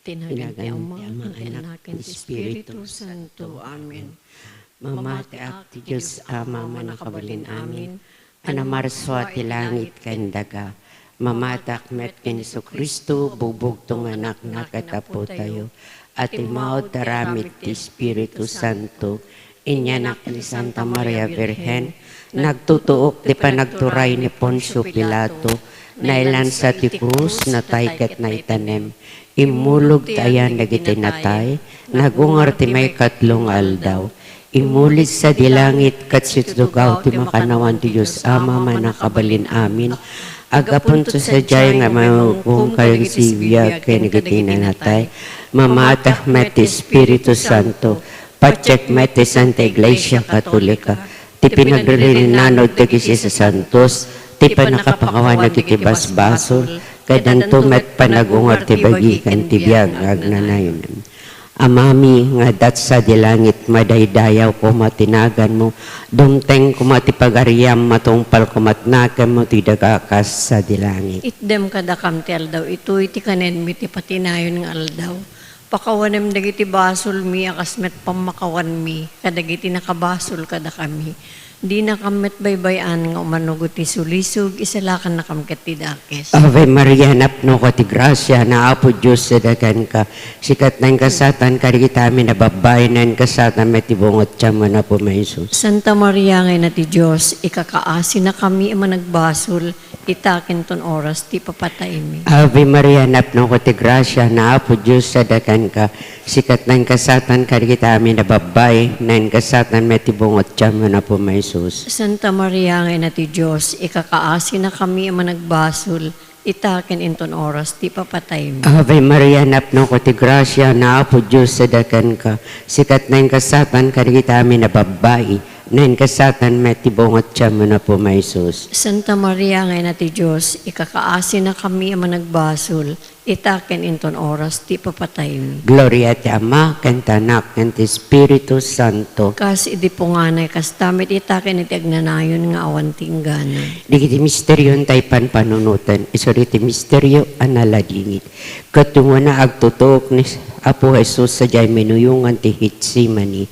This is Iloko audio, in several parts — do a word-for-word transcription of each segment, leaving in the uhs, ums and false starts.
Tinagan ti Ama, ken ti Anak, ken ti Espiritu Santo. Amen. Mamatiak ti Dios Ama, Mannakabalin-amin, a namarsua ti langit ken daga. Mamatiak met ken Jesu-Cristo, bugbugto nga Anak na ket Apotayo, a timmaud ti aramid ti Espiritu Santo. Inyanak ni Santa Maria Birhen, nagtutuok ti panagturay ni Poncio Pilato, nailansa ti krus, natay ket naitanem. Immulog ti ayan dagiti natay, nagungar ti maikatlo nga aldaw. Immuli sadi langit ket situtugaw ti makannawan ti Dios Ama, Mannakabalin-amin. Aggapunto sadiay nga manghukom kadagiti biag ken dagiti natay. Mamatiak met ti Espiritu Santo. Patiek met ti Santa Iglesia Katolika, ti pinagririnnanod dagiti sasantos, ti pannakapangawan dagiti basbasol, ket addanto met panagungar ti bagi ken ti biag nga agnanayon. Amami nga adda sadi langit, madaydayaw koma ti naganmo, dumteng koma ti pagariam, matungpal koma ti nakemmo ti daga kas sadi langit. Itdem kadakam ti aldaw itoy ti kanenmi ti patinayon nga aldaw. Pakawanem dagiti basolmi a kas met pammakawanmi kadagiti nakabasol kadakami. Dinakam met baybay-an nga umano ti sulisog, isalakannakam ket ti dakes. Ave Maria, napnoka ti grasia, nga Apo Dios sadi kenka. Sika ti naingasatan kadagiti amin a babbai, naingasatan met ti bunga ti tianmo, Apo Jesus. Santa Maria nga Ina ti Dios, ikakaasinakami a managbasol, ita ken inton oras ti ipapataymi. Ave Maria, napnoka ti grasia, nga Apo Dios sadi kenka. Sika ti naingasatan kadagiti amin a babbai, naingasatan met ti bunga ti tianmo, Apo Jesus. Santa Maria nga Ina ti Dios, ikakaasinakami a managbasol, ita ken inton oras ti ipapataymi. Ave Maria, napnoka ti grasia, nga Apo Dios sadi kenka. Sika ti naingasatan kadagiti amin a babbai, naingasatan met ti bunga ti tianmo, Apo Jesus. Santa Maria nga Ina ti Dios, ikakaasinakami a managbasol, ita ken inton oras ti ipapataymi. Gloria ti Ama, ken ti Anak, ken ti Espiritu Santo. Kas idi punganay, kasta met ita ken iti agnanayon nga awan ti inggana. Dagiti misterio ti panpanunoten, isu dagiti misterio a naladingit. Ket wen a agtutuok ni Apo Jesus sadiay minuyongan ti Getsemani.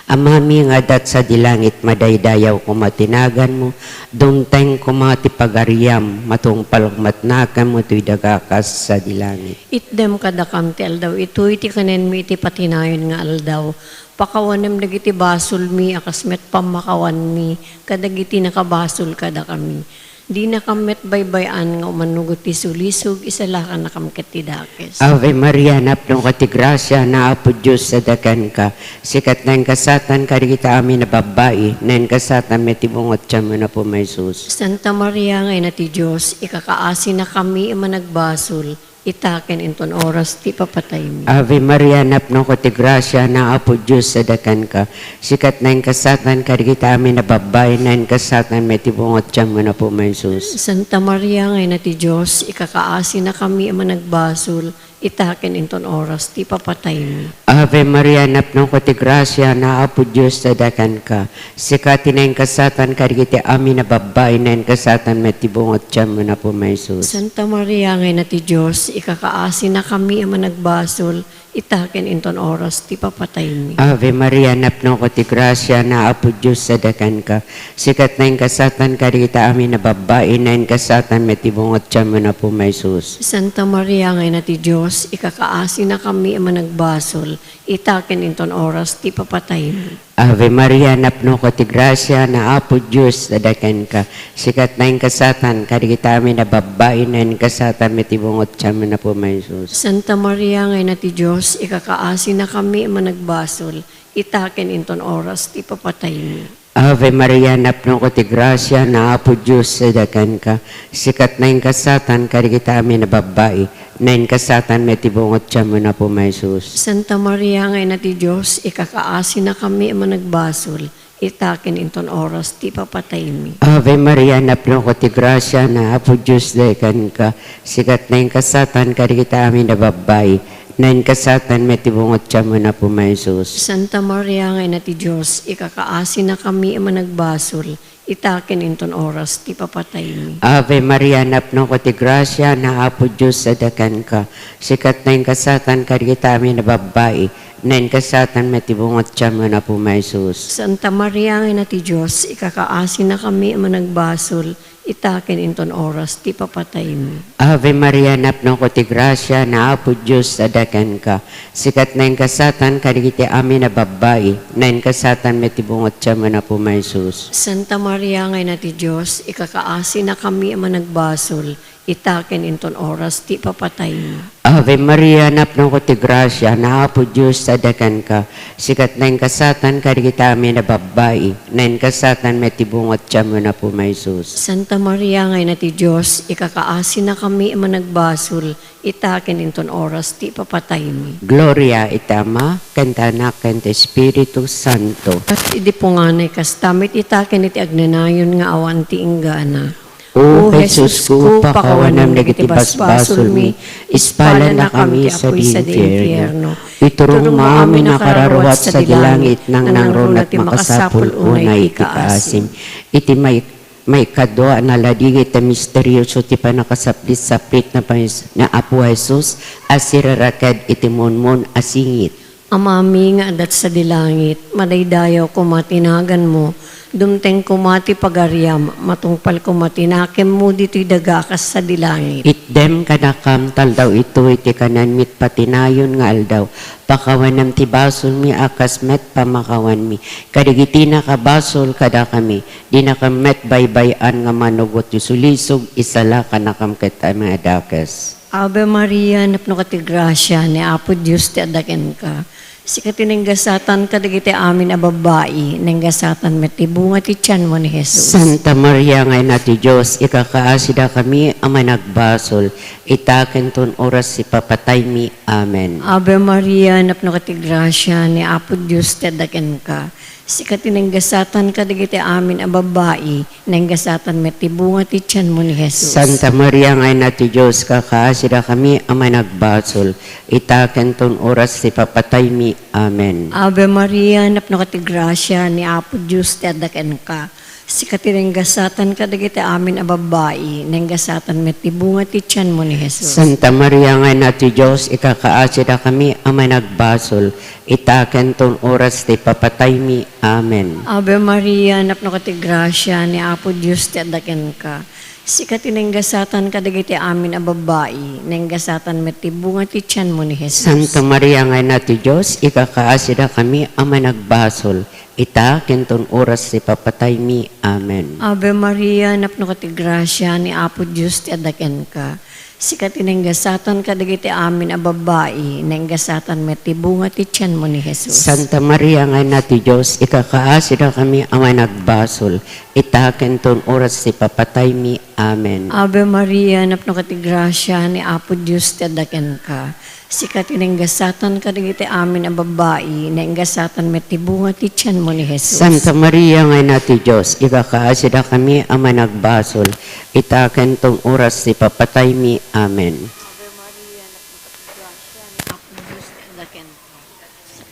Amami nga adda sadi langit, madaydayaw koma ti naganmo, dumteng koma ti pagariam, matungpal koma ti nakemmo iti daga kas sadi langit. Itdem kadakam ti aldaw itoy ti kanenmi iti patinayon nga aldaw. Pakawanem dagiti basolmi a kas met pammakawanmi kadagiti nakabasol kadakami. Dinakam met baybay-an nga umannurot ti sulisog, isalakannakam ket ti dakes. Ave Maria, napnoka ti grasia, nga Apo Dios sadi kenka. Sika ti naingasatan kadagiti amin a babbai, naingasatan met ti bunga ti tianmo, Apo Jesus. Santa Maria nga Ina ti Dios, ikakaasinakami a managbasol, ita ken inton oras ti ipapataymi. Ave Maria, napnoka ti grasia, nga Apo Dios sadi kenka. Sika ti naingasatan kadagiti amin a babbai, naingasatan met ti bunga ti tianmo, Apo Jesus. Santa Maria nga Ina ti Dios, ikakaasinakami a managbasol, ita ken inton oras ti ipapataymi. Ave Maria, napnoka ti grasia, nga Apo Dios sadi kenka. Sika ti naingasatan kadagiti amin a babbai, naingasatan met ti bunga ti tianmo, Apo Jesus. Santa Maria nga Ina ti Dios, ikakaasinakami a managbasol, ita ken inton oras ti ipapataymi. Ave Maria, napnoka ti grasia, nga Apo Dios sadi kenka. Sika ti naingasatan kadagiti amin a babbai, naingasatan met ti bunga ti tianmo, Apo Jesus. Santa Maria nga Ina ti Dios, ikakaasinakami a managbasol, ita ken inton oras ti ipapataymi. Ave Maria, napnoka ti grasia, nga Apo Dios sadi kenka. Sika ti naingasatan kadagiti amin a babbai, naingasatan met ti bunga ti tianmo, Apo Jesus. Santa Maria nga Ina ti Dios, ikakaasinakami a managbasol, ita ken inton oras ti ipapataymi. Ave Maria, napnoka ti grasia, nga Apo Dios sadi kenka. Sika ti naingasatan kadagiti amin a babbai, naingasatan met ti bunga ti tianmo, Apo Jesus. Santa Maria nga Ina ti Dios, ikakaasinakami a managbasol, ita ken inton oras ti ipapataymi. Ave Maria, napnoka ti grasia, nga Apo Dios sadi kenka. Sika ti naingasatan kadagiti amin a babbai, naingasatan met ti bunga ti tianmo, Apo Jesus. Santa Maria nga Ina ti Dios, ikakaasinakami a managbasol, ita ken inton oras ti papataymi. Ave Maria, napnoka ti grasia, ni Apo Dios adda kenka. Sika ti naingasatan kadagiti amin a babbai, naingasatan met ti bunga ti tianmo, Apo Jesus. Santa Maria nga Ina ti Dios, ikakaasinakami a managbasol, ita ken inton oras ti papataymi. Ave Maria, napnoka ti grasia, ni Apo Dios adda kenka. Sika ti naingasatan kadagiti amin a babbai, naingasatan met ti bunga ti tianmo, Apo Jesus. Santa Maria nga Ina ti Dios, ikakaasinakami a managbasol, ita ken inton oras ti papataymi. Ave Maria, napnoka ti grasia, ni Apo Dios adda kenka. Sika ti naingasatan kadagiti amin a babbai, naingasatan met ti bunga ti tianmo, Apo Jesus. Santa Maria nga Ina ti Dios, ikakaasinakami a managbasol, ita ken inton oras ti papataymi. Gloria iti Ama, ken ti Anak, ken ti Espiritu Santo. Ket idi punganay kasta met ita ken iti agnanayon nga awan ti inggana. O Jesusko, pakawanam dagiti basbasolmi, ispalannakami ti apuy sadi infierno. Iturongmo amin a kararuat sadi langit, nangnangruna ti makasapul unay iti kaasim. Iti may-, maikadua a naladingit a misterioso ti pannakasaplit-saplit ni Pangis-, ni Apo Jesus a siraraket iti munmon a singit. Amami nga adda sadi langit, madaydayaw koma ti naganmo, dumteng koma ti pagariam, matungpal koma ti nakemmo ditoy daga kas sadi langit. Itdem kadakam ti aldaw itoy ti kanenmi iti patinayon nga aldaw. Pakawanam ti basolmi a kas met pamakawanmi kadagiti nakabasol kadakami. Dinakam met baybay-an nga manugot ti sulisog, isalakanakam ket amin a dakes. Ave Maria, napnoka ti grasia, ni Apo Dios ti adda kenka. Sika ti naingasatan kadagiti amin a babbai, naingasatan met ti bunga ti tianmo ni Jesus. Santa Maria nga Ina ti Dios, ikakaasidakami a managbasol, ita ken ton oras ti papataymi. Amen. Ave Maria, napnoka ti grasia, ni Apo Dios ti adda kenka. Sika ti naingasatan kadagiti amin a babbai, naingasatan met ti bunga ti tianmo ni Jesus. Santa Maria nga Ina ti Dios, kakaasidakamia managbasol, ita ken ton oras ti papataymi. Amen. Ave Maria, napnoka ti grasia, ni Apo Dios ti adda kenka. Sika ti naingasatan kadagiti amin a babbai, naingasatan met ti bunga ti tianmo ni Jesus. Santa Maria nga Ina ti Dios, ikakaasidakami a managbasol, ita ken ton oras ti papataymi. Amen. Ave Maria, napnoka ti grasia, ni Apo Dios ti adda kenka. Sika ti naingasatan kadagiti amin a babbai, naingasatan met ti bunga ti tianmo ni Jesus. Santa Maria nga Ina ti Dios, ikakaasidakami a managbasol, ita ken ton oras ti papataymi. Amen. Ave Maria, napnoka ti grasia, ni Apo Dios ti adda kenka. Sika ti naingasatan kadagiti amin a babbai, naingasatan met ti bunga ti tianmo ni Jesus. Santa Maria nga Ina ti Dios, ikakaasidakami a managbasol, ita ken ton oras ti papataymi. Amen. Ave Maria, napnoka ti grasia, ni Apo Dios ti adda kenka. Sika ti naingasatan kadagiti amin a babbai, naingasatan met ti bunga ti tianmo ni Jesus. Santa Maria nga Ina ti Dios, ikakaasidakami a managbasol, ita ken ton oras ti papataymi. Amen. Ave Maria, napnoka ti grasia, ni Apo Dios ti adda kenka.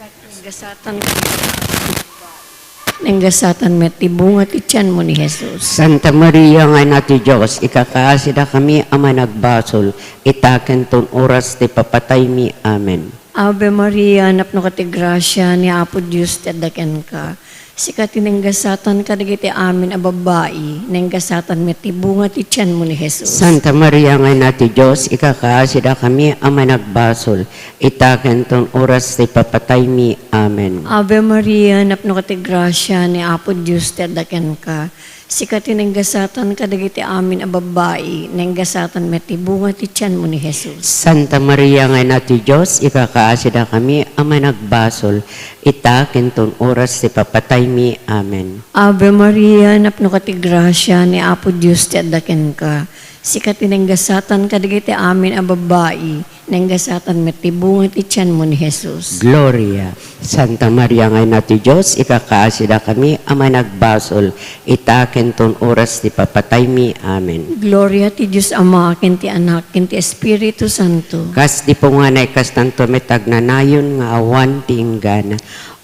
Sika ti naingasatan kadagiti amin a babbai, naingasatan met ti bunga ti tianmo ni Jesus. Santa Maria nga Ina ti Dios, ikakaasidakami a managbasol, ita ken ton oras ti papataymi. Amen. Ave Maria, napnoka ti grasia, ni Apo Dios ti adda kenka. Sika ti naingasatan kadagiti amin a babbai, naingasatan met ti bunga ti tianmo ni Jesus. Santa Maria nga Ina ti Dios, ikakaasidakami a managbasol, ita ken ton oras ti papataymi. Amen. Ave Maria, napnoka ti grasia, ni Apo Dios ti adda kenka. Sika ti naingasatan kadagiti amin a babbai, naingasatan met ti bunga ti tianmo ni Jesus. Santa Maria nga Ina ti Dios, ikakaasidakami a managbasol, ita ken ton oras ti papataymi. Amen. Ave Maria, napnoka ti grasia, ni Apo Dios ti adda kenka. Sika ti naingasatan kadagiti amin a babbai, naingasatan met ti bunga ti tianmo ni Jesus. Gloria. Santa Maria nga Ina ti Dios, ikakaasidakami a managbasol, ita ken ton oras ti papataymi. Amen. Gloria ti Dios Ama, ken ti Anak, ken ti Espiritu Santo. Kas di punganay, kastanto met agnanayon nga awan ti inggana.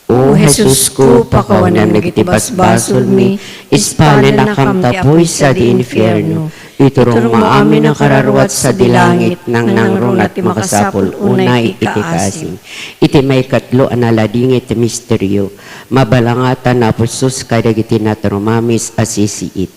O Jesusko, pakawanem dagiti basbasolmi, ispalenakam ta apuy sadi infierno. Iturongmo amin a kararuat sadi langit, nangnangruna ti makasapul unay iti kaasim. Iti maikatlo a naladingit a misterio, mabalangatan ni Apo Jesus kadagiti naturumamis a sisiit.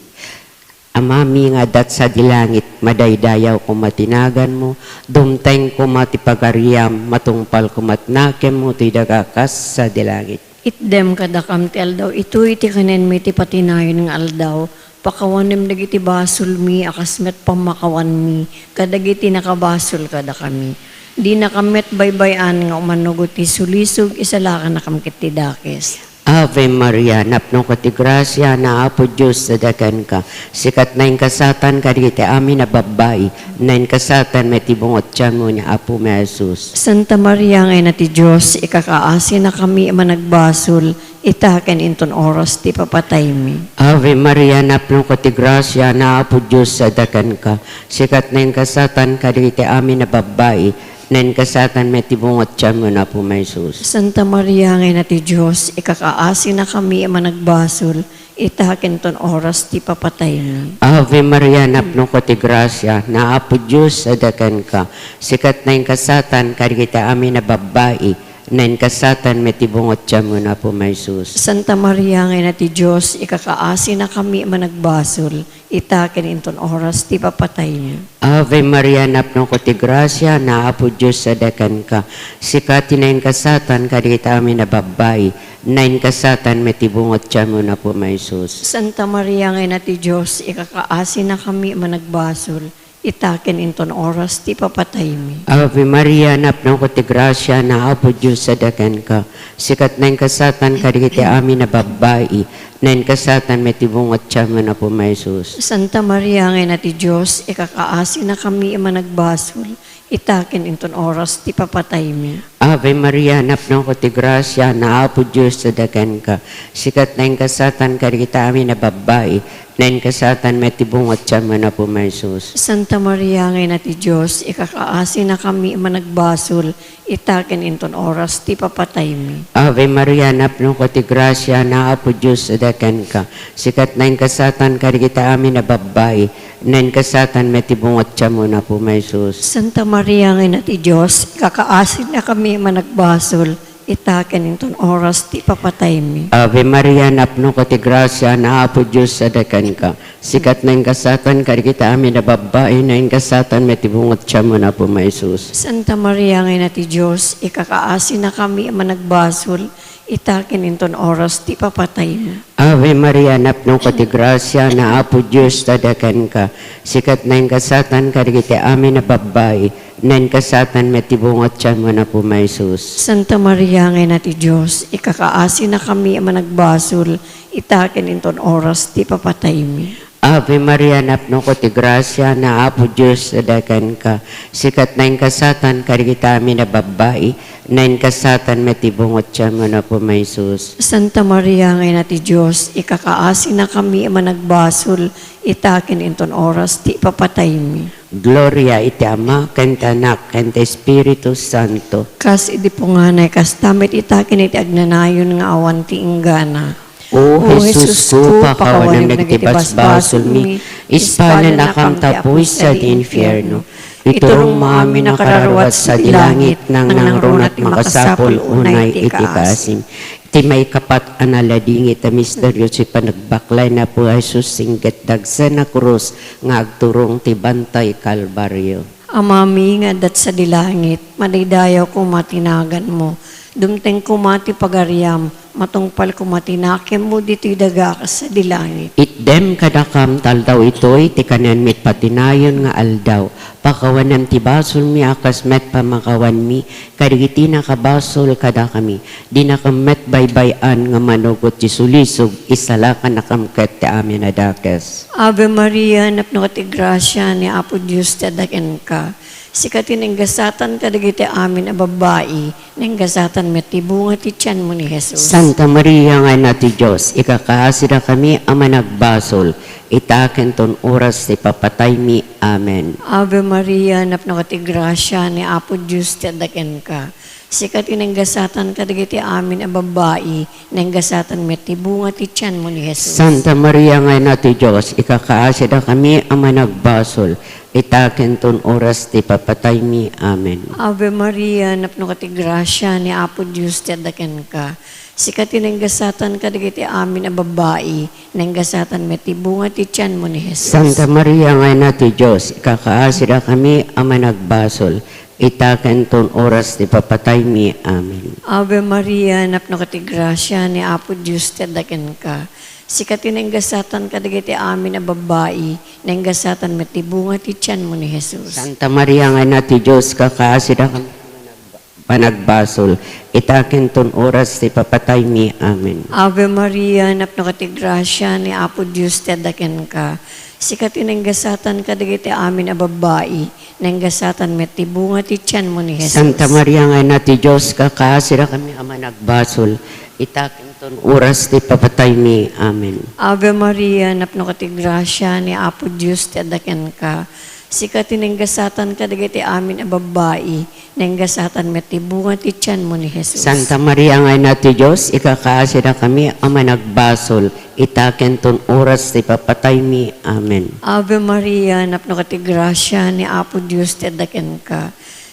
Amami nga adda sadi langit, madaydayaw koma ti naganmo, dumteng koma ti pagariam, matungpal koma ti nakemmo ti daga kas sadi langit. Itdem kadakam ti aldaw itoy ti kanenmi ti patinayon nga aldaw. Pakawanem dagiti basolmi a kas met pammakawanmi kadagiti nakabasol kadakami. Dinakam met baybay-an nga umanugot ti sulisog, isalakanakam ket ti dakes. Ave Maria, napnoka ti grasia, ni Apo Dios sadakanka. Sika ti naingasatan kadagiti amin a babbai, naingasatan met ti bunga ti tianmo ni Apomi a Jesus. Santa Maria nga Ina ti Dios, ikakaasinakami a managbasol, ita ken inton oras ti papataymi. Ave Maria, napnoka ti grasia, ni Apo Dios sadakanka. Sika ti naingasatan kadagiti amin a babbai, naingasatan met ti bunga ti tianmo ni Apomi a Jesus. Santa Maria nga Ina ti Dios, ikakaasinakami a managbasol, ita ken inton oras ti papataymi. Ave Maria, napnoka ti grasia, ni Apo Dios sadakanka. Sika ti naingasatan kadagiti amin a babbai, naingasatan met ti bunga ti tianmo ni Apomi a Jesus. Santa Maria nga Ina ti Dios, ikakaasinakami a managbasol, ita ken inton oras ti papataymi. Ave Maria, napnoka ti grasia, ni Apo Dios sadakanka. Sika ti naingasatan kadagiti amin a babbai, naingasatan met ti bunga ti tianmo ni Apomi a Jesus. Santa Maria nga Ina ti Dios, ikakaasinakami a managbasol, ita ken inton oras ti papataymi. Ave Maria, napnoka ti grasia, ni Apo Dios sadakanka. Sika ti naingasatan kadagiti amin a babbai, naingasatan met ti bunga ti tianmo ni Apomi a Jesus. Santa Maria nga Ina ti Dios, ikakaasinakami a managbasol, ita ken inton oras ti papataymi. Ave Maria, napnoka ti grasia, ni Apo Dios sadakanka. Sika ti naingasatan kadagiti amin a babbai, naingasatan met ti bunga ti tianmo ni Apomi a Jesus. Santa Maria nga Ina ti Dios, ikakaasinakami a managbasol, ita ken inton oras ti papataymi. Ave Maria, napnoka ti grasia, ni Apo Dios sadakanka. Sika ti naingasatan kadagiti amin a babbai, naingasatan met ti bunga ti tianmo ni Apomi a Jesus. Santa Maria nga Ina ti Dios, ikakaasinakami a managbasol, ita ken inton oras ti papataymi. Ave Maria, napnoka ti grasia, ni Apo Dios sadakanka. Sika ti naingasatan kadagiti amin a babbai, naingasatan met ti bunga ti tianmo ni Apomi a Jesus. Santa Maria nga Ina ti Dios, ikakaasinakami a managbasol, ita ken inton oras ti papataymi. Ave Maria, napnoka ti grasia, ni Apo Dios sadakanka. Sika ti naingasatan kadagiti amin a babbai, naingasatan met ti bunga ti tianmo ni Apomi a Jesus. Santa Maria nga Ina ti Dios, ikakaasinakami a managbasol, ita ken inton oras ti papataymi. Ave Maria, napnoka ti grasia, ni Apo Dios sadakanka. Sika ti naingasatan kadagiti amin a babbai, naingasatan met ti bunga ti tianmo ni Apomi a Jesus. Santa Maria nga Ina ti Dios, ikakaasinakami a managbasol, ita ken inton oras ti papataymi. Gloria iti Ama, ken ti Anak, ken ti Espiritu Santo. Kas idi punganay, kasta met ita ken iti agnanayon nga awan ti inggana. O Jesusko, pakawanem dagiti basbasolmi, ispalenakam ta apuy sadi infierno. Iturongmo amin a kararuat sadi langit, nangnangruna ti makasapul unay iti kaasim. Iti maikapat a naladingit a misterio ti panagbaklay ni Apo Jesus, inggit dagsen a krus nga agturong ti bantay Kalbario. Amami nga adda sadi langit, madaydayaw koma ti naganmo. Dumteng koma ti pagariam, matungpal koma ti nakemmo ditoy daga kas sadi langit. Itdem kadakam ti aldaw itoy ti kanenmi ti patinayon nga aldaw. Pakawanem ti basolmi a kas met pammakawanmi kadagiti nakabasol kadakami. Dinakam met baybay-an nga manugot ti sulisog, isalakanakam ket ti amin a dakes. Ave Maria, napnoka ti grasia, ni Apo Dios ti adda kenka. Sika ti naingasatan kadagiti amin a babbai, naingasatan met ti bunga ti tianmo ni Jesus. Santa Maria nga Ina ti Dios, ikakaasidakami a managbasol, ita ken ton oras ti papataymi. Amen. Ave Maria, napnoka ti grasia, ni Apo Dios ti adda kenka. Sika ti nanggasatan kadagiti amin a babbai, nanggasatan met ti bunga ti tianmo ni Jesus. Santa Maria nga Ina ti Dios, ikakaasidakami a managbasol, ita ken ton oras ti papataymi. Amen. Ave Maria, napnoka ti grasia, ni Apo Dios ti adda kenka. Sika ti nanggasatan kadagiti amin a babbai, nanggasatan met ti bunga ti tianmo ni Jesus. Santa Maria nga Ina ti Dios, ikakaasidakami a managbasol, ita ken ton oras ti papataymi. Amen. Ave Maria, napnoka ti grasia, ni Apo Dios ti adda kenka. Sika ti nanggasatan kadagiti amin a babbai, nanggasatan met ti bunga ti tianmo ni Jesus. Santa Maria nga Ina ti Dios, ikakaasidakami a managbasol, ita ken ton oras ti papataymi. Amen. Ave Maria, napnoka ti grasia, ni Apo Dios ti adda kenka. Sika ti nanggasatan kadagiti amin a babbai, nanggasatan met ti bunga ti tianmo ni Jesus. Santa Maria nga Ina ti Dios, ikakaasidakami a managbasol, ita ken ton oras ti papataymi. Amen. Ave Maria, napnoka ti grasia, ni Apo Dios ti adda kenka. Sika ti nanggasatan kadagiti amin a babbai, nanggasatan met ti bunga ti tianmo ni Jesus. Santa Maria nga Ina ti Dios, ikakaasidakami a managbasol, ita ken ton oras ti papataymi. Amen. Ave Maria, napnoka ti grasia, ni Apo Dios ti adda kenka.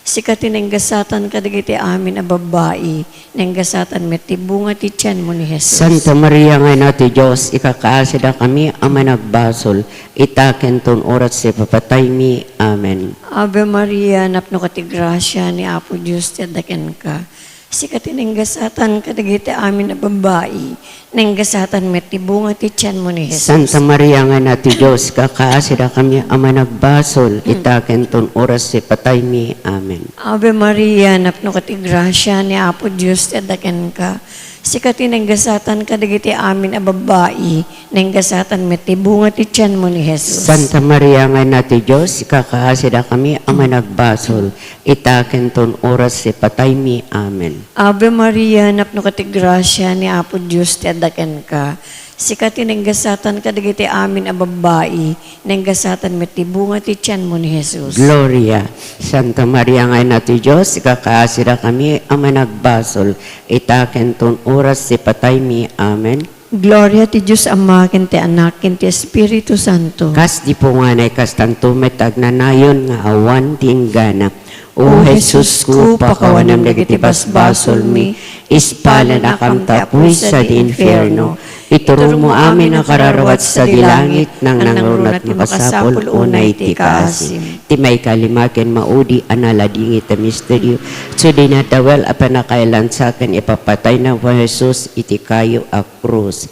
Sika ti nanggasatan kadagiti amin a babbai, nanggasatan met ti bunga ti tianmo ni Jesus. Santa Maria nga Ina ti Dios, ikakaasidakami a managbasol, ita ken ton oras ti papataymi. Amen. Ave Maria, napnoka ti grasia, ni Apo Dios ti adda kenka. Sika ti nanggasatan kadagiti amin a babbai, nanggasatan met ti bunga ti tianmo ni Jesus. Santa Maria nga Ina ti Dios, ikakaasidakami a managbasol, ita ken ton oras ti pataymi. Amen. Ave Maria, napnoka ti grasia, ni Apo Dios ti adda kenka. Sika ti nanggasatan kadagiti amin a babbai, nanggasatan met ti bunga ti tianmo ni Jesus. Santa Maria nga Ina ti Dios, ikakaasidakami a managbasol, ita ken ton oras ti pataymi. Amen. Ave Maria, napnoka ti grasia, ni Apo Dios ti adda kenka. Sika ti nanggasatan kadagiti amin a babbai, nanggasatan met ti bunga ti tianmo ni Jesus. Gloria. Santa Maria nga Ina ti Dios, ikakaasidakami a managbasol, ita ken ton oras ti pataymi. Amen. Gloria ti Dios Ama, ken ti Anak, ken ti Espiritu Santo. Kas di punganay, kastanto met agnanayon nga awan ti inggana. O Jesusko, pakawanem dagiti basbasolmi, ispalanakam ta apuy sadi infierno. Ituronmo amin a kararua sadi langit, nangnangruna ti makasapul unay ti kaasim. Ti maikalima ken maudi a naladingit a misterio, so dinadawel a pannakaillansa ken ipapatayna ni Jesus iti kayo a krus.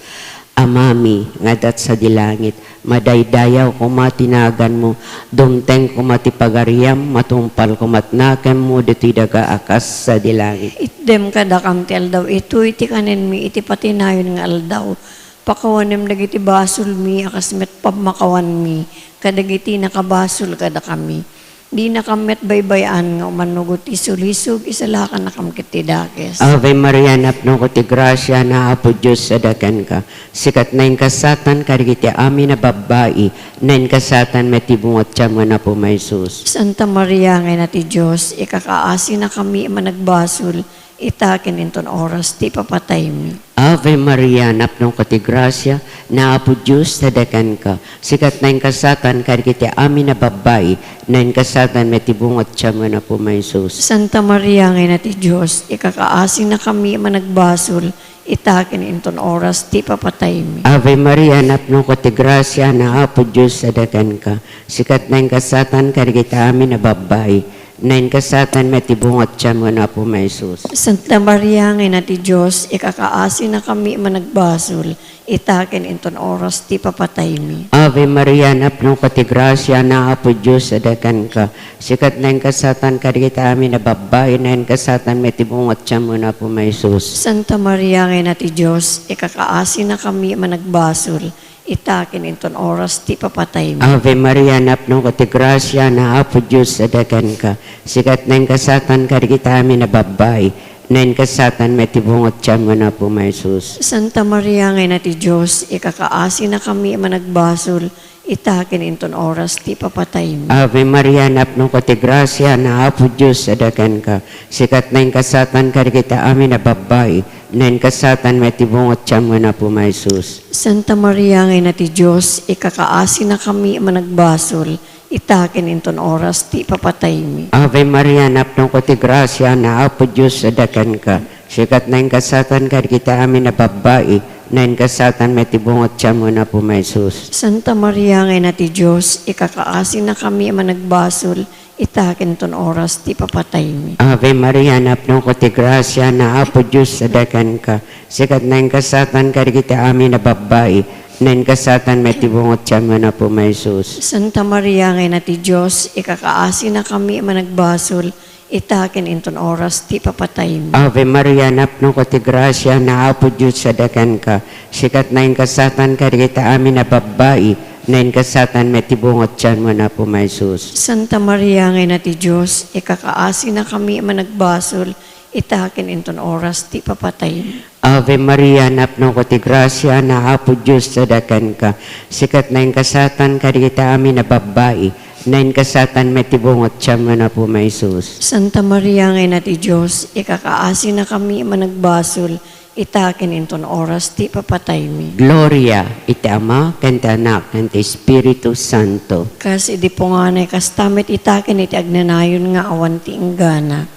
Amami nga adda sadi langit, madaydayaw koma ti naganmo, dumteng koma ti pagariam, matungpal koma ti nakemmo ditoy daga a kas sadi langit. Itdem kadakam ti aldaw itoy ti kanenmi iti patinayon nga aldaw. Pakawanem dagiti basolmi a kas met pammakawanmi kadagiti nakabasol kadakami. Dinakam met baybay-an nga umannugot ti sulisog, isalakannakam ket ti dakes. Ave Maria, napnoka ti grasia, ni Apo Dios adda kenka. Sika ti nangkasatan kadagiti amin a babbai, nangkasatan met ti bunga ti tianmo nga Apo Jesus. Santa Maria nga Ina ti Dios, ikakaasinakami a managbasol, ita ken inton oras ti papataymi. Ave Maria, napnoka ti grasia, ni Apo Dios adda kenka. Sika ti nangkasatan kadagiti amin a babbai, nangkasatan met ti bunga ti tianmo nga Apo Jesus. Santa Maria nga Ina ti Dios, ikakaasinakami a managbasol, ita ken inton oras ti papataymi. Ave Maria, napnoka ti grasia, ni Apo Dios adda kenka. Sika ti nangkasatan kadagiti amin a babbai, nangkasatan met ti bunga ti tianmo nga Apo Jesus. Santa Maria nga Ina ti Dios, ikakaasinakami a managbasol, ita ken inton oras ti papataymi. Ave Maria, napnoka ti grasia, ni Apo Dios adda kenka. Sika ti nangkasatan kadagiti amin a babbai, nangkasatan met ti bunga ti tianmo nga Apo Jesus. Santa Maria nga Ina ti Dios, ikakaasinakami a managbasol, ita ken inton oras ti papataymi. Ave Maria, napnoka ti grasia, ni Apo Dios adda kenka. Sika ti nangkasatan kadagiti amin a babbai, nangkasatan met ti bunga ti tianmo nga Apo Jesus. Santa Maria nga Ina ti Dios, ikakaasinakami a managbasol, ita ken inton oras ti ipapataymi. Ave Maria, napnoka ti grasia, ni Apo Dios adda kenka. Sika ti nainkasaatan kadagiti amin a babbai, nainkasaatan met ti bunga ti tianmo, ni Apo Jesus. Santa Maria nga Ina ti Dios, ikakaasinakami a managbasol, ita ken inton oras ti ipapataymi. Ave Maria, napnoka ti grasia, ni Apo Dios adda kenka. Sika ti nainkasaatan kadagiti amin a babbai, nainkasaatan met ti bunga ti tianmo, ni Apo Jesus. Santa Maria nga Ina ti Dios, ikakaasinakami a managbasol, ita ken inton oras ti ipapataymi. Ave Maria, napnoka ti grasia, ni Apo Dios adda kenka. Sika ti nainkasaatan kadagiti amin a babbai, nainkasaatan met ti bunga ti tianmo, ni Apo Jesus. Santa Maria nga Ina ti Dios, ikakaasinakami a managbasol, ita ken inton oras ti ipapataymi. Ave Maria, napnoka ti grasia, ni Apo Dios adda kenka. Sika ti nainkasaatan kadagiti amin a babbai, nainkasaatan met ti bunga ti tianmo, ni Apo Jesus. Santa Maria nga Ina ti Dios, ikakaasinakami a managbasol, ita ken inton oras ti ipapataymi. Ave Maria, napnoka ti grasia, ni Apo Dios adda kenka. Sika ti nainkasaatan kadagiti amin a babbai, nainkasaatan met ti bunga ti tianmo, ni Apo Jesus. Santa Maria nga Ina ti Dios, ikakaasinakami a managbasol, ita ken inton oras ti ipapataymi. Gloria iti Ama, ken ti Anak, ken ti Espiritu Santo. Kas idi punganay, kasta met ita ken iti agnanayon nga awan ti inggana.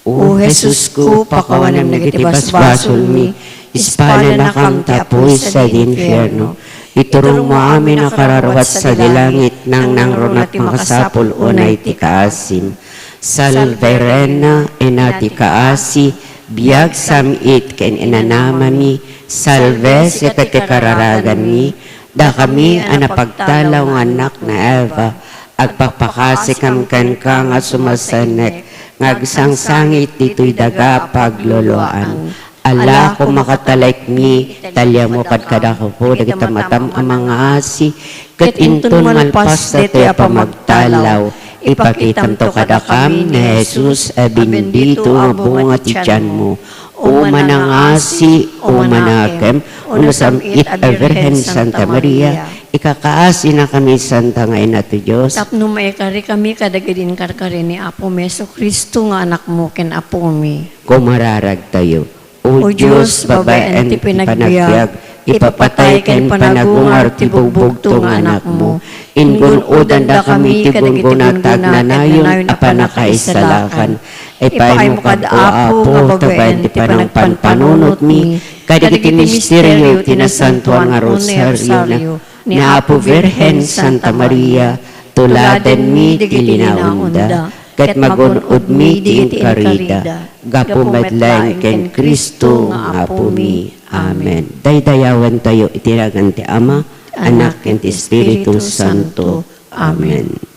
O Jesusko, pakawanem dagiti basbasolmi, ispalanakam ta apuy sadi infierno. Iturongmo amin a kararua sadi langit, nangnangruna ti makasapul unay ti kaasim. Salve Reina, Ina ti kaasi, biag, sam-it ken inanamami, salve sika ti kararaganmi, dakami a napagtalaw nga annak ni Eva, agpakpakasikam kenka nga sumasennek nga agsangsangit ditoy daga a pagluluaan. Ala, koma katalekmi, ta liammo kadkadakayo dagiti matam a mangaasi, ket inton malpas daytoy a pamagtalaw, ipakitamto kadakam ni Jesus a bendito nga bunga ti tianmo. O manangasi, o manakem, o nasam-it a Birhen Santa Maria, ikakaasinakami, Santa nga Ina ti Dios. Tapno maikarikami kadagidi inkarkari ni Apomi Jesu-Cristo nga Anakmo ken Apomi. Kumararagtayo. O Dios, babaen ti panagbiag, ipapatay ken panagungar ti bugbugto nga Anakmo. Ingun-odandakami ti gungguna ti agnanayon a pannakaisalakan. Ipaaymo kad Apo nga babaen ti panagpanpanunotmi kadagiti misterio ti Nasantoan nga Rosariona ni Apo Birhen Santa Maria, tuladenmi ti linaonda, ket magun-odmi ti inkarida, gapu met laeng ken Cristo nga Apomi. Amen. Daydayawentayo iti nagan ti Ama, Anak, ken ti Espiritu Santo. Amen.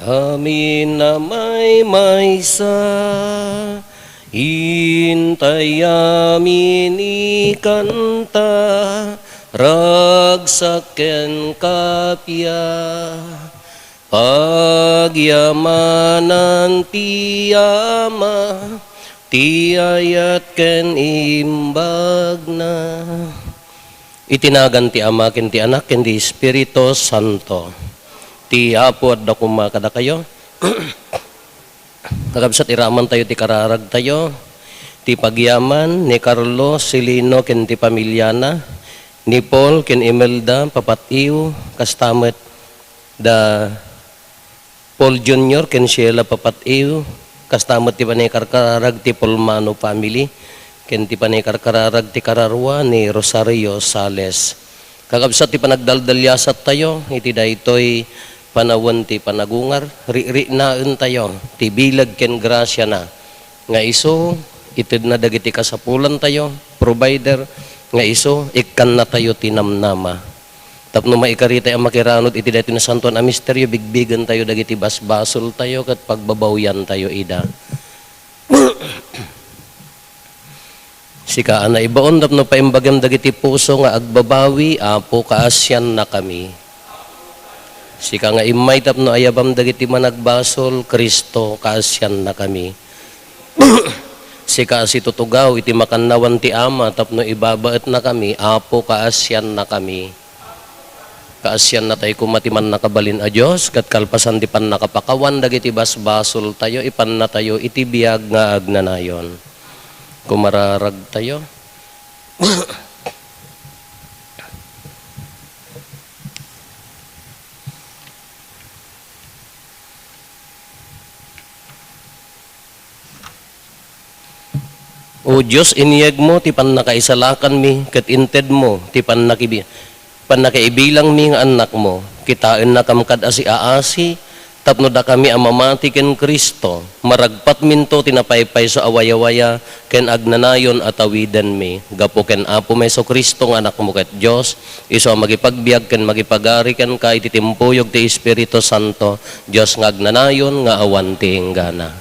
Amin a maymaysa, intay amin ikanta, ragsak ken kappia. Pagyamanan ti Ama, ti ayat ken imbagna. Iti nagan ti Ama, ken ti Anak, ken ti Espiritu Santo. Ti Apo adda koma kadakayo. Kakabsat, iraman tayo ti kararag tayo. Ti pagyaman ni Carlo Silino ken ti pamiliana, ni Paul ken Imelda, papat-iw, kasta met da Paul Junior ken Sheila, papat-iw, kasta met ti panangkarkararag ti Polmano family, ken ti panangkarkararag ti kararua ni Rosario Sales. Kakabsat ti panagdaldaliasat tayo iti daytoy panawen ti panagungar, riknaen tayo ti bileg ken grasiana nga isu itedna dagiti kasapulan tayo, provider, nga isu ikkanna tayo ti namnama. Tapno maikari tayo a makiranod iti daytoy nasantoan a misterio, bigbigen tayo dagiti basbasol tayo ket pagbabawian tayo ida. Sika a naibaon tapno paimbagem dagiti puso nga agbabawi, Apo, kaasiannakami. Sika nga immay tapno ayabam dagiti managbasol, Cristo, kaasiannakami. Sika a situtugaw iti makannawan ti Ama tapno ibabaetnakami, Apo, kaasiannakami. Kaasianna tayo koma ti mannakabalin a Dios, ket kalpasan ti pannakapakawan dagiti basbasoltayo, ipannatayo iti biag nga agnanayon. Kumararagtayo. O Dios, iniyegmo ti pannakaisalakanmi, ket intedmo ti pannakibi-, pannakaibilangmi nga annakmo. Kitaennakam kad-, a siaasi tapno dakami a mamati ken Cristo. Maragpatminto ti napaypayso a wayawaya ken agnanayon a tawidenmi. Gapu ken Apomi Jesu-Cristo nga Anakmo ket Dios, isu a mangipagbiag ken mangipagari kenka iti timpuyog ti Espiritu Santo, Dios nga agnanayon nga awan ti inggana.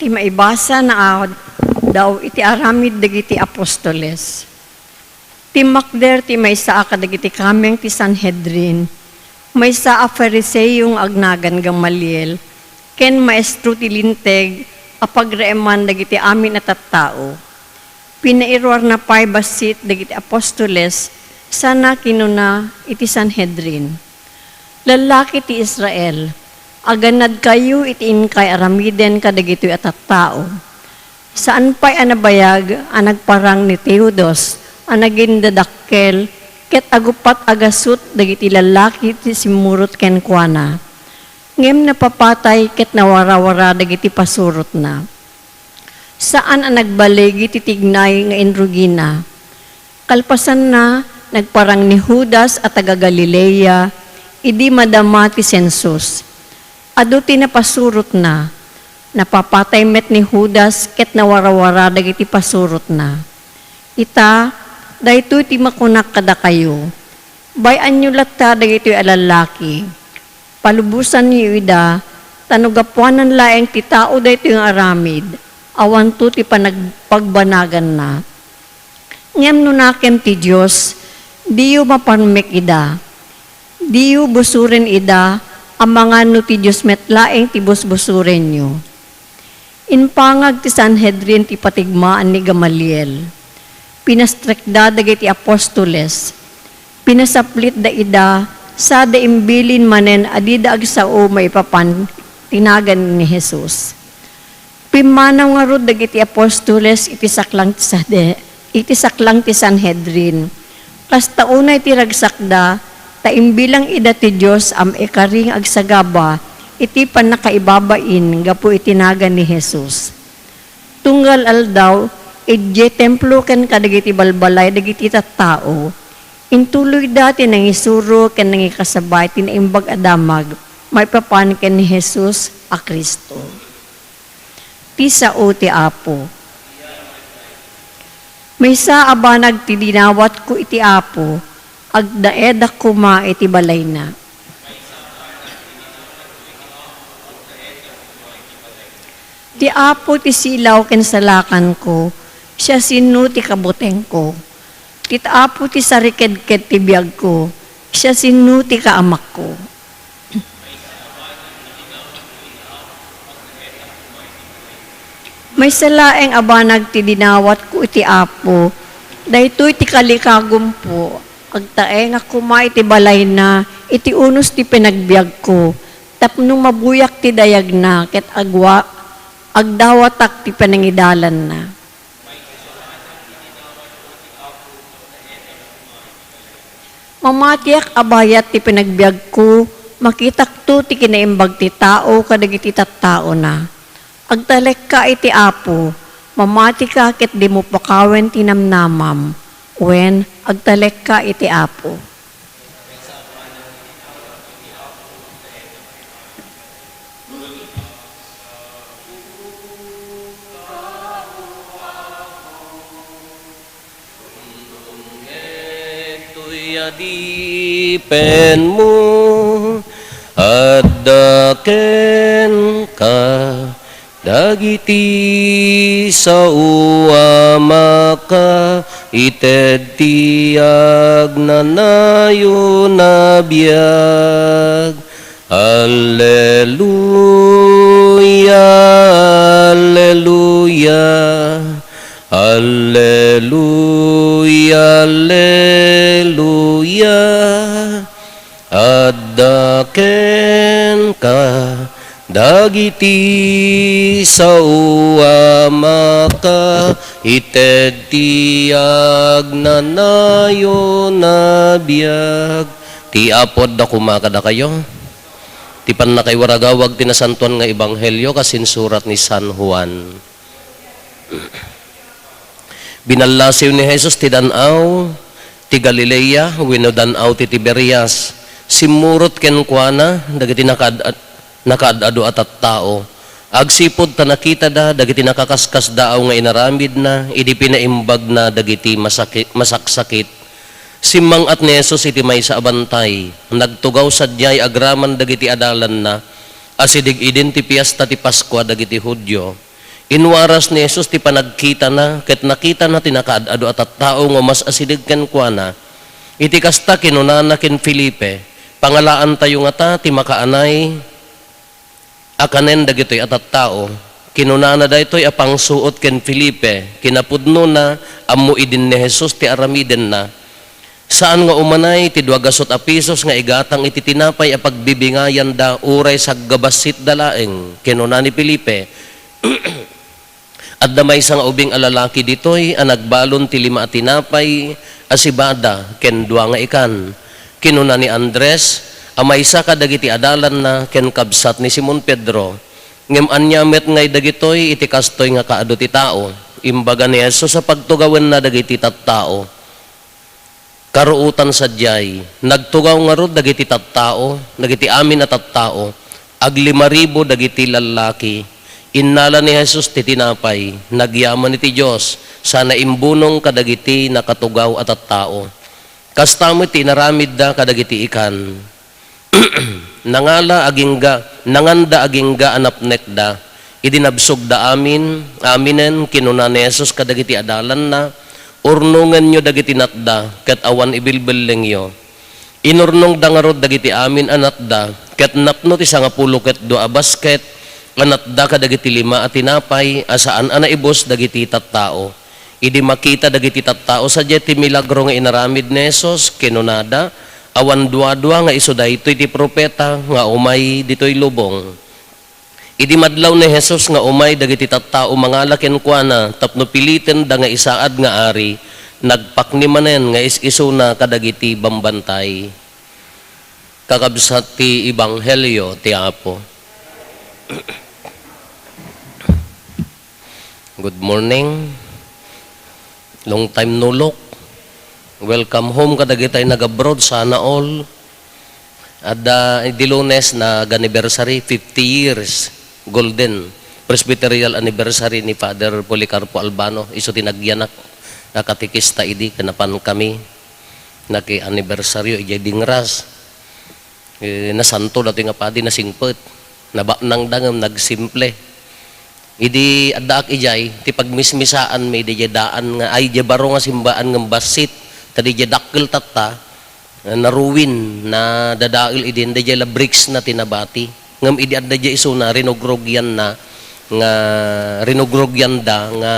Ti maibasa nga daw iti aramid dagiti apostoles. Timmakder ti maysa a kadagiti kameng ti Sanhedrin, maysa a Fariseo nga agnagan Gamaliel, ken maestro ti Linteg a pagraeman dagiti amin a tattao. Pinairuarna pay bassit dagiti apostoles, sana kinuna iti Sanhedrin, "Lallaki ti Israel, agannadkayo iti inkay aramiden kadagitoy a tattao. Saan pay a nabayag a nagparang ni Teudas a nagindadakkel ket aguppat a gasut dagiti lallaki ti simmurot kenkuana. Ngem napapatay ket nawarawara dagiti pasurotna. Saan a nagbaligi ti tignay nga inrugina." Kalpasanna, nagparang ni Judas a taga-Galilea idi madama ti sensus. Adu ti napasurotna. Napapatay met ni Judas ket nawarawara dagiti pasurotna. Ita, daytoy ti makunak kadakayo, bay-anyo latta dagitoy a lallaki. Palubosanyo ida, ta no gapuanan laeng ti tao daytoy nga aramid, awanto ti panagpagbanaganna. Ngem no nakem ti Dios, diyo maparmek ida. Diyo busoren ida, amangan no ti Dios met laeng ti busbusorenyo. Impangag ti Sanhedrin ti patigmaan ni Gamaliel. Pinastrekda dagiti apostoles. Pinasaplitda ida, sada imbilin manen a dida agsao maipapan ti nagan ni Jesus. Pimmanaw ngarud dagiti apostoles iti saklang ti Sade-, iti saklang ti Sanhedrin. Kasta unay ti ragsakda, ta imbilang ida ti Dios a maikari nga agsagaba iti pannakaibabain gapu iti nagan ni Jesus. Tunggal aldaw, idiay templo ken kadagiti balbalay dagiti tattao, intuloyda ti nangisuro ken nangikasabay ti Naimbag a Damag maipapan ken ni Jesus a Cristo. Ti sao ti Apo. Maysa a banag ti dinawatko iti Apo, agnaedak koma iti balayna. Ti Apo ti silaw ken salakanko, siasino ti kabutengko? Ti Apo ti sarikedked ti biagko, siasino ti kaamakko? Maysa laeng a banag ti dinawatko iti Apo, daytoy ti kalikagumpo, agtaengak koma iti balayna iti unos ti panagbiagko, tapno mabuyak ti dayagna ket agwa-, agdawatak ti panangidalanna. Mamatiak a bayat ti panagbiagko, makitakto ti kinaimbag ti tao kadagiti tattaona. Agtalekka iti Apo, mamatika ket dimo pakawen ti namnamam, wen, agtalekka iti Apo. Daytoy adipenmo, adda kenka dagiti sao a makaited ti agnanayon a biag. Alleluia, alleluia, alleluia, alleluia. Adda kenka dagiti sao a makaited ti agnanayon a biag. Ti Apo adda koma kadakayo. Ti pannakaiwaragawag ti nasantoan nga ebanghelio kas insurat ni San Juan. Binallasiw ni Jesus ti dan-aw ti Galilea wenno dan-aw ti Tiberias. Simmurot kenkuana dagiti nakaad-, nakaad-adu a tattao. Agsipud ta nakitada dagiti nakaskasdaaw nga inaramidna idi pinaimbagna dagiti masaki-, masaksakit. Simmang-at ni Jesus iti maysa a bantay. Nagtugaw sadiay agraman dagiti adalanna. Asideg idin ti piesta ti Paskua dagiti Judio. Inwaras ni Jesus ti panagkitana ket nakitana ti nakaad-adu a tattao nga umas-asideg kenkuana. Iti kasta, kinunana ken Felipe, "Pangalaantayo ngata ti makaanay a kanen dagitoy a tattao." Kinunana daytoy a pangsuot ken Felipe. Kinapudnona, ammo idin ni Jesus ti aramidenna. Saan nga umanay ti dua gasut a pisos nga igatang iti tinapay a pagbibingayanda uray saggabassit da laeng. Kinuna ni Felipe, "Adda maysa nga ubing a lalaki ditoy a nagbalon ti lima a tinapay a sibada ken dua nga ikan." Kinuna ni Andres a maysa kadagiti adalanna ken kabsat ni Simon Pedro, "Ngem ania met ngay dagitoy iti kastoy nga kaadu ti tao?" Imbaga ni Jesus a pagtugawenna dagiti tattao. Karuotan sadiay, nagtugaw ngarud dagiti tattao, dagiti amin a tattao, aglimaribu dagiti lallaki. Innala ni Jesus ti tinapay, nagyaman iti Dios, sana imbunong kadagiti nakatugaw a tattao. Kasta met ti inaramidda kadagiti ikan. Nangala agingga, nanganda agingga a napnekda. Idi nabsogda amin, aminen, kinuna ni Jesus kadagiti adalanna, "Urnongenyo dagiti natda, ket awan ibilbellengyo." Inurnongda ngarud dagiti amin a natda, ket napno ti sangapulo ket dua a basket a natda kadagiti lima a tinapay a saan a naibus dagiti tattao. Idi makita dagiti tattao sadiay ti milagro nga inaramid ni Jesus, kinunada, "Awan duadua nga isu daytoy ti profeta nga umay ditoy lubong." Idi madlaw ni Jesus nga umay dagiti tattao mangala kenkuana tapno pilitenda nga isaad nga ari, nagpakni manen nga is-isuna kadagiti bambantay. Kakabsat ti Ebanghelio ti Apo. Good morning. Long time no look. Welcome home kadagitay nag-abroad, sana all. Adda, di Lunes, nag-anniversary, fifty years. Golden Presbyterial Anniversary ni Father Policarpo Albano, isu ti nagyanak a katekista idi, ken napankami nakianniversaryo idiay Dingras. Eh, nasanto datoy nga padi, nasingpet. Nabaknangda ngem nagsimple. Idi addaak idiay, ti pagmismisaanmi, idiay daan nga, ay, idiay baro nga simbaan ngem bassit, ta idiay dakkel tatta, naruin, nadadael idi, daydiay la bricks na ti nabati. Ngem idi adda diay isuna, rinugrugyan na nga, rinugrugyan da nga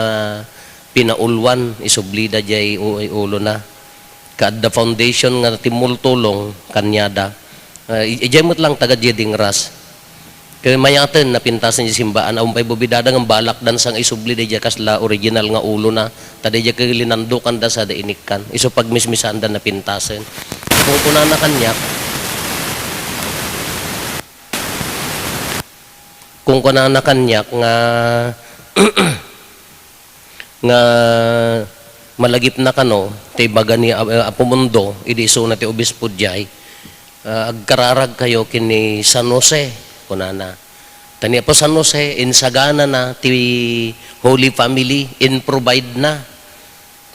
pinaulwan, isublida diay u-, ulona. Kaadda foundation nga timmultulong kaniada. Ah, i-, idiay met lang taga diay Dingras. Kay mayaten, napintasen diay simbaan, awan pay bubidada ngem balak dansa nga isubli daydiay kasla original nga ulona. Ta daydiay ket linandukanda sada inikkan. Isu pagmismisaanda napintasen. Kunkunana kaniak, kunkunana kaniak nga, nga malagipna kano, ti ibaga ni, eh, Apo Mundo, idi isuna ti obispo diay, ah, "Agkararagkayo ken ni San Jose," kunana. Ta ni Apo San Jose, insaganana ti Holy Family, in-provide na.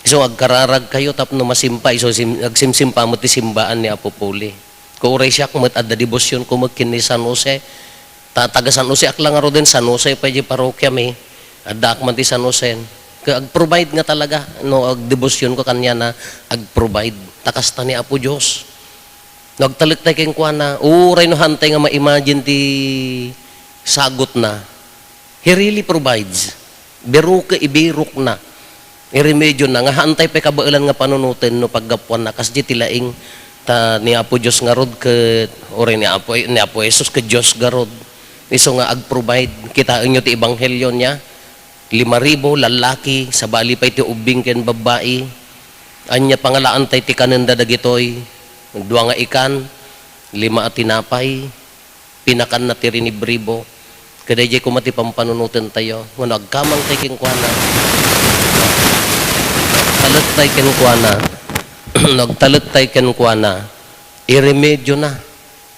Isu nga agkararagkayo tapno masimpa, isu sim-, agsimsimpa met ti simbaan ni Apo Poli. Ket uray siak met, adda debosionko met ken ni San Jose. Ta taga San Joseak la ngaruden, San Jose pay diay parokiami. Addaak man ti San Jose. Ket ag-provide nga talaga, no, agdebosionko kaniana, ag-provide. Ta kasta ni Apo Dios. No agtalek tay kenkuana, uray no haantay nga ma-imagine ti sagutna, He really provides. Biruke, ibirukna. Iremedyona nga haantay pay kabaelan nga panunoten no paggapuanna. Kasdi ti laing ta ni Apo Dios ngarud ket, uray ni Apo, ni Apo Jesus ket Dios ngarud. Isu nga ag-provide. Kitaenyo ti ebanghelio niya. Lima ribu, lallaki, sabali pay ti ubbing ken babbai. Ania pangalaantay ti kanenda dagitoy? Dua nga ikan, lima a tinapay, pinakanna ti rinibribo. Kadaydiay koma ti pampanunotentayo. Ngano agkamangtay kenkuana? Agtalektay kenkuana. No agtalektay kenkuana, iremedyona.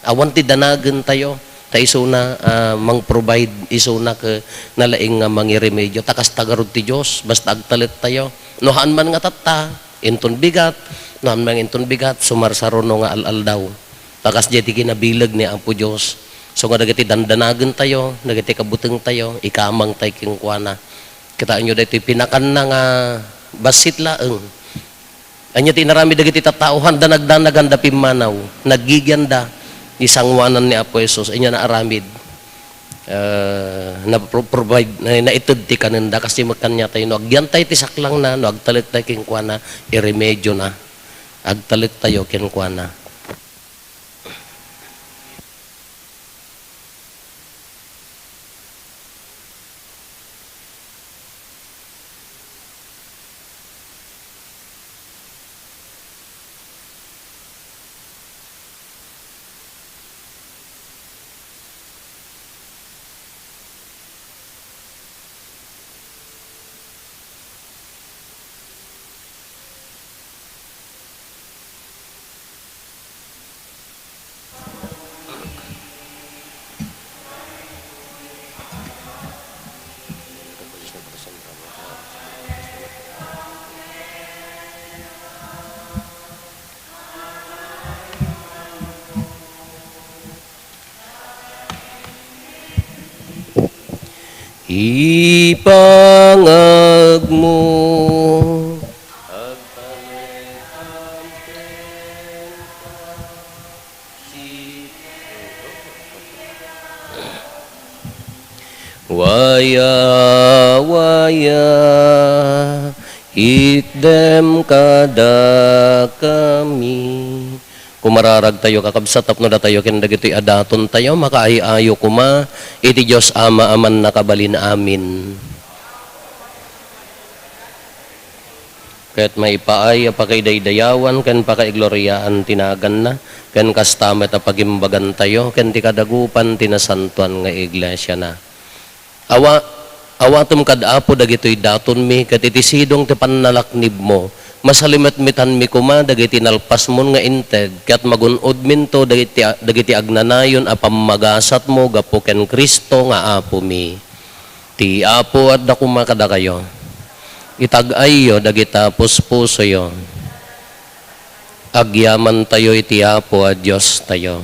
Awan ti danagentayo. Ta isuna, ah, mang-provide, isuna ket nalaing nga mangiremedio. Ta kasta garud ti Dios, basta agtalettayo. No haan man nga tatta, inton bigat, no haan man inton bigat, sumarsaruno nga al-aldaw. Ta kasdiay ti kinabileg ni Apo Dios. So nga dagiti dandanagentayo, dagiti kabutengtayo, ikamangtay kenkuana. Kitaenyo daytoy pinakanna nga bassit laeng. Ania ti inaramid dagiti tattao? Handa nagdanaganda pimmanaw. Naggigianda. Isangoanan ni Apo Jesus. Ania naaramid? Eh, napro-, provide, na, naited ti kanenda. Kasdi met kaniatayo. No agyantay ti saklangna, no agtalektayo kenkuana, iremedyona. Agtalektayo kenkuana. Ipangagmo. Waya, waya, itdem kadakami. Kumararagtayo, kakabsat, tapno datayo ken dagitoy a datontayo, makaay-ayo koma iti Dios Ama a mannakabalin. Amen. Ket maipaay a pakaidaydayawan ken pakaigloriaan ti naganna, ken kasta met a pagimbagantayo ken ti kadagupan ti nasantoan nga iglesiana. Awa-, awatem kad Apo dagitoy datonmi, ket iti sidong ti pannalaknibmo, Masalimetmetanmi koma dagiti nalpasmon nga inted, ket magun-odminto dagiti, dagiti agnanayon a pammagasatmo gapu ken Cristo nga Apomi. Ti Apo adda koma kadakayo. Itag-ayyo dagita puspusoyo. Agyamantayo iti Apo a Diostayo.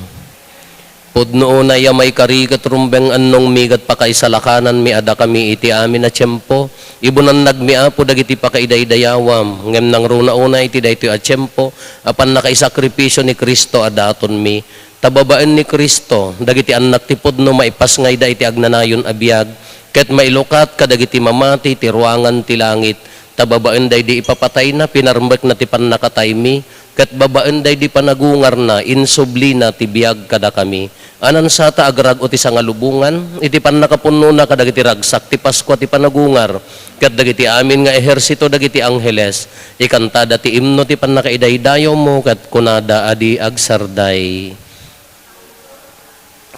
Pudno unay a maikari ket rumbeng annongmi ket pakaisalakananmi a dakami iti amin a tiempo. Ibunannagmi, Apo, dagiti pakaidaydayawam, ngem nangruna unay iti daytoy a tiempo a pannakaisakripisio ni Cristo a datonmi. Ta babaen ni Cristo, dagiti annak ti pudno maipasngayda iti agnanayon a biag, ket mailukat kadagiti mamati ti ruangan ti langit. Ta babaen daydi ipapatayna, pinarmekna ti pannakataymi, ket babaen daydi panagungarna, insublina ti biag kadakami. Anansata agrag-o ti sangalubongan, iti pannakapunnona kadagiti ragsak ti Paskua ti panagungar, ket dagiti amin nga ehersito dagiti angheles, ikantada ti imno ti pannakaidaydayawmo, ket kunada a di agsarday.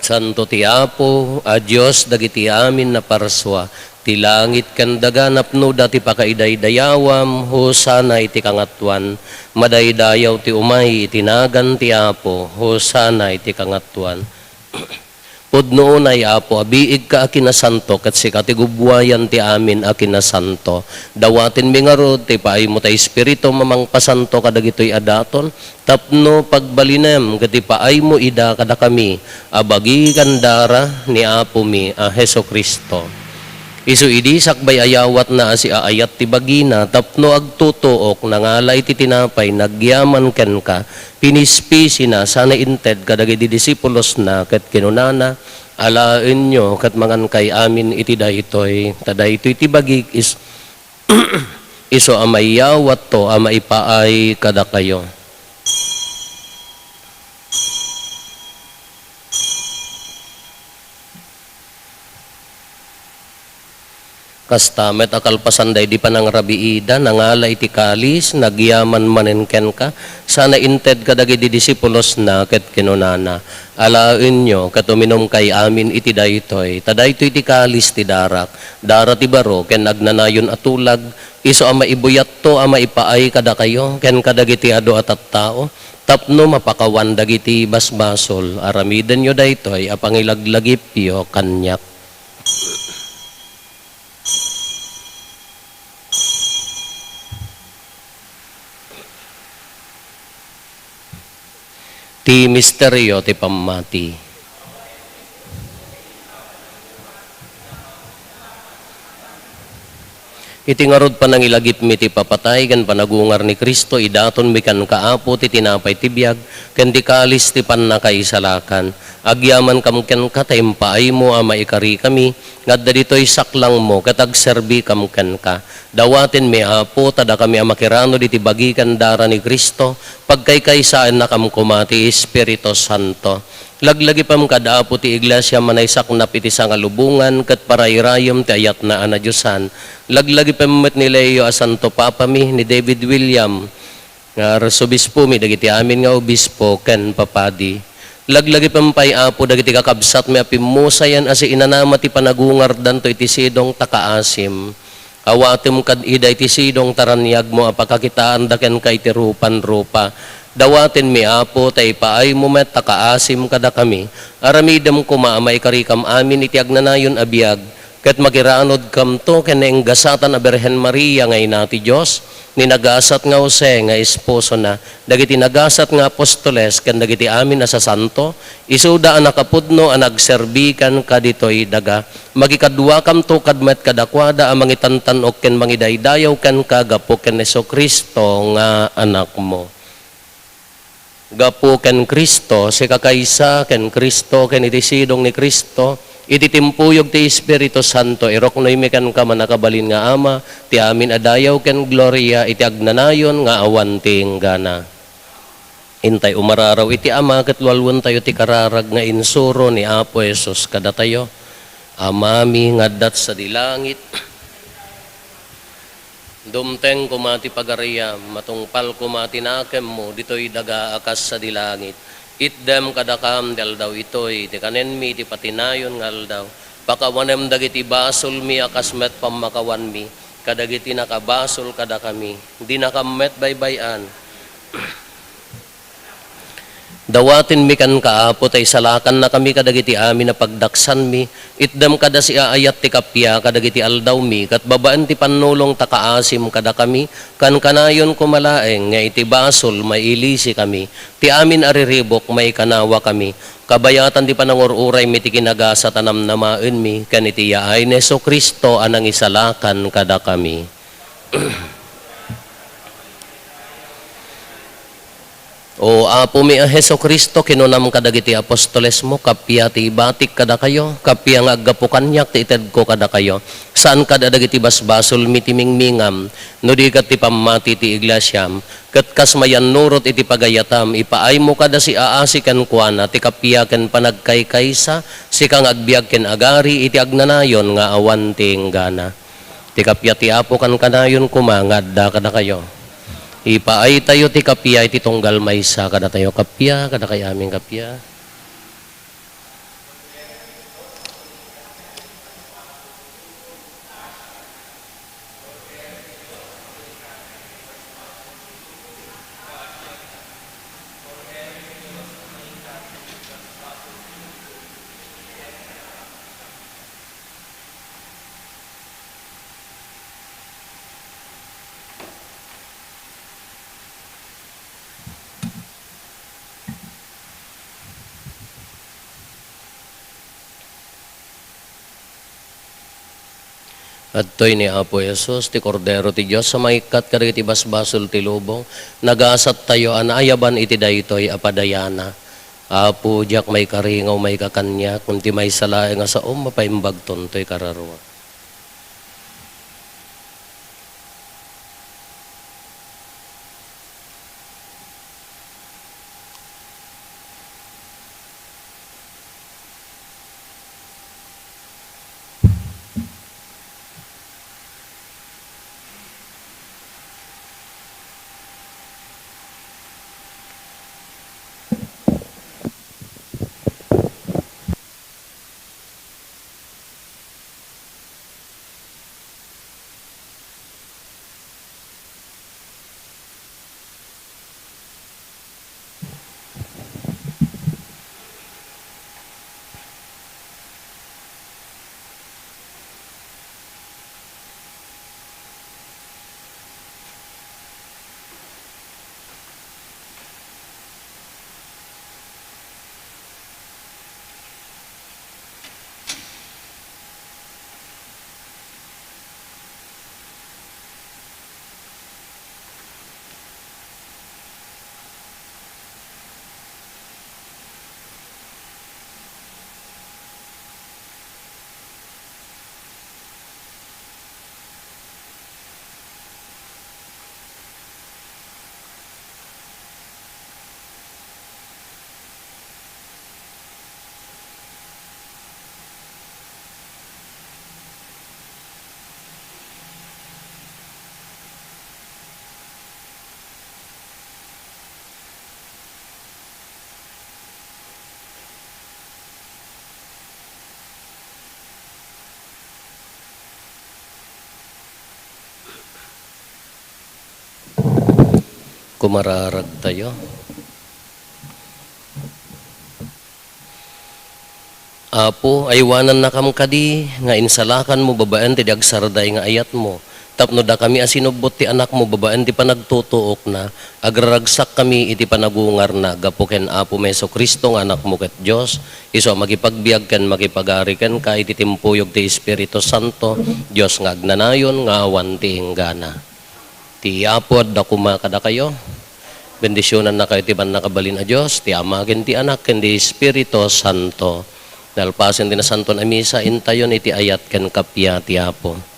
Santo ti Apo a Dios dagiti amin a parsua, ti langit ken daga napnoda ti pakaidaydayawam. Hosanna iti kangatoan. Madaydayaw ti umay iti nagan ti Apo. Hosanna iti kangatoan. Pudno unay, Apo, a biigka a kinasanto, ket sika ti gubbuayan ti amin a kinasanto. Dawatenmi ngarud ti paaymo ta Espiritum a mangpasanto kadagitoy a daton, tapno pagbalinem ket ipaaymo ida kadakami a bagi ken dara ni Apomi a Jesu-Cristo. Isu idi sakbay a yawatna a siaayat ti bagina tapno agtutuok, nangala iti tinapay, nagyaman kenka, pinispisina, sana inted kadagiti disipulosna, ket kinunana, "Alaenyo ket mangankay amin iti daytoy, ta daytoy ti bagik is-, isu a maiyawatto a maipaay kadakayo." Kasta met a kalpasan daydi panangrabiida, nangala iti kalis, nagyaman manen kenka, sana inted kadagiti disipulosna, ket kinunana, "Alaenyo ket uminumkay amin iti daytoy, ta daytoy ti kalis ti darak, dara ti baro ken agnanayon a tulag, isu a maibuyatto a maipaay kadakayo ken kadagiti adu a tattao, tapno mapakawan dagiti basbasol. Aramidenyo daytoy a pangilaglagipyo kaniak." Ti misterio ti pammati. Iti ngarud panangilagipmi ti papatay ken panagungar ni Cristo, idatonmi kenka, Apo, ti tinapay ti biag ken ti kalis ti pannakaisalakan. Agyamankam kenka ta impaaymo a maikarikami nga adda ditoy saklangmo ket agserbikam kenka. Dawatenmi, Apo, ta dakami a makiranod iti bagi ken dara ni Cristo, pagkaykaysaennakam koma ti Espiritu Santo. Laglagipem kad Apo ti Iglesia a manaysaknap iti sangalubongan ket parairayem ti ayatna a nadiosan. Laglagipem met ni Leo a Santo Papami, ni David William, nga arsobispomi, dagiti amin nga obispo ken papadi. Laglagipem pay, Apo, dagiti kakabsatmi a pimmusayan a siinanama ti panagungardanto iti sidong ta kaasim. Awatem kad ida iti sidong ta raniagmo a pakakitaanda kenka iti rupan-rupa. Dawatenmi, Apo, ta ipaaymo met ta kaasim kadakami. Aramidem koma a maikarikam amin iti agnanayon a biag, ket makiranodkamto ken naenggasatan a Birhen Maria nga Ina ti Dios, ni nagasat nga Jose nga esposona, dagiti nagasat nga apostoles, ken dagiti amin a sasanto, isuda a nakapudno a nagserbi kenka ditoy daga. Makikaduakamto kad met kadakuada a mangitantan-ok ken mangidaydayaw kenka gapu ken Jesu-Cristo nga Anakmo. Gapu ken Cristo, sika kaysa ken Cristo, ken iti sidong ni Cristo, iti timpuyog ti Espiritu Santo, iruknoymi kenka, mannakabalin nga Ama, ti amin a dayaw ken gloria iti agnanayon nga awan ti inggana. Intay umararaw iti Ama ket lualuentayo ti kararag nga insuro ni Apo Jesus kadatayo. Amami nga adda sadi langit, dumteng koma ti pagariam, matungpal koma ti nakemmo ditoy daga a kas sadi langit. Itdem kadakam ti aldaw itoy ti kanenmi iti patinayon nga aldaw. Pakawanem dagiti basolmi a kas met pammakawanmi kadagiti nakabasol kadakami. Dinakam met baybay-an. Dawatenmi kenka, Apo, ta isalakannakami kadagiti amin a pagdaksanmi. Itdem kada siaayat ti kappia kadagiti aldawmi, ket babaen ti pannulong ta kaasim kadakami, kankanayon koma laeng nga iti basol, mailisikami. Ti amin a riribuk, maikanawakami. Kabayatan ti panangur-uraymi ti kinagasat a namnamaenmi, ken iti yaay ni Jesu-Cristo a nangisalakan kadakami. O Apomi a Jesu-Cristo, kinunam kadagiti apostolesmo, kappia ti ibatik kadakayo, kappia nga aggapu kaniak ti itedko kadakayo. Saan kad a dagiti basbasolmi ti mingmingam, no di ket ti pammati ti iglesiam, ket kas mayannurot iti pagayatam, ipaaymo kada siaasi kenkuana ti kappia ken panagkaykaysa, sika nga agbiag ken agari iti agnanayon nga awan ti inggana. Ti kappia ti Apo kankanayon koma nga adda kadakayo. Ipaaytayo ti kappia iti tunggal maysa kadatayo. Kappia, kadakay amin kappia. Adtoy ni Apo Jesus, ti Kordero ti Dios a mangikkat kadagiti basbasol ti lubong. Nagasattayo a naayaban iti daytoy a padayana. Apo, diak maikari nga umayka kaniak, ngem ti maysa laeng a saom mapaimbagton toy kararuak. Kumararagtayo. Apo, aywanannakam kadi nga insalakanmo babaen ti agsarday nga ayatmo, tapno dakami a sinubbot ti Anakmo babaen ti panagtutuokna, agraragsakkami iti panagungarna gapu ken Apomi Jesu-Cristo nga Anakmo ket Dios, isu a makipagbiag ken makipagari kenka iti timpuyog ti Espiritu Santo, Dios nga agnanayon nga awan ti inggana. Ti Apo adda koma kadakayo. Bendisionannakayo ti mannakabalin a Dios, ti Ama ken ti Anak ken ti Espiritu Santo. Nalpasen ti Nasantoan a Misa, intayon iti ayat ken kappia ti Apo.